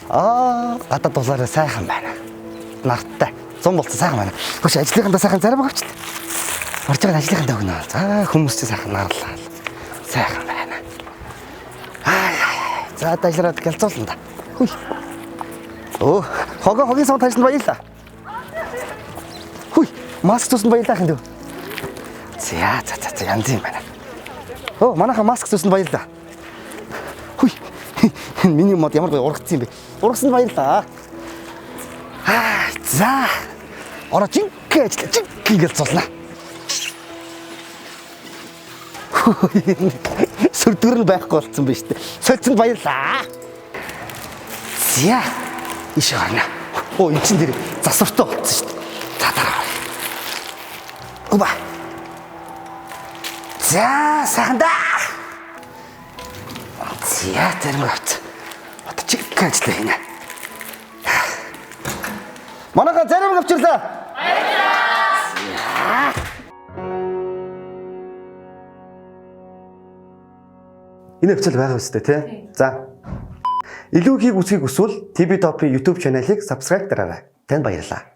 Аа, гадаад дулаараа сайхан байна. Нартай. Зун болцсон сайхан байна. Хөш ажлынхандаа сайхан зарим авчлаа. Орж байгаа ажлынхандаа өгнө. За хүмүүс чи сайхан нарлаа. Сайхан байна. Аа. За ажиллаад гялцуулна да. Хүй. Оо, хогоо хогийн сум тавьсан баярлаа. Хүй, маск зүсэн баярлаа хин дүү. За за за за янз юм байна. Оо, манайха маск зүсэн баярлаа. Хүй. Миний мод ямар гоё ургацсан юм бэ? Ургасанд баярлаа. Аа, за. Ороо жинхэнэ ажиллаа. Жинхэнэ гялцуулна. Сүрдгэр нь байхгүй болсон биз дээ. Солилцонд баярлаа. За. Иш гарна. Оо, эн чин дээр засвартай болцсон шүү дээ. За дараа. Уба. За, сайхан да. За, зарим авц. Одоо чиг ажиллаа хийнэ. Манайха зарим авчирлаа. Энэ хвцэл байгаа үстэй тий. За. Илүү ихийг үзхийг хүсвэл TV Top-ийн YouTube channel-ыг subscribe дараарай. Танд баярлалаа.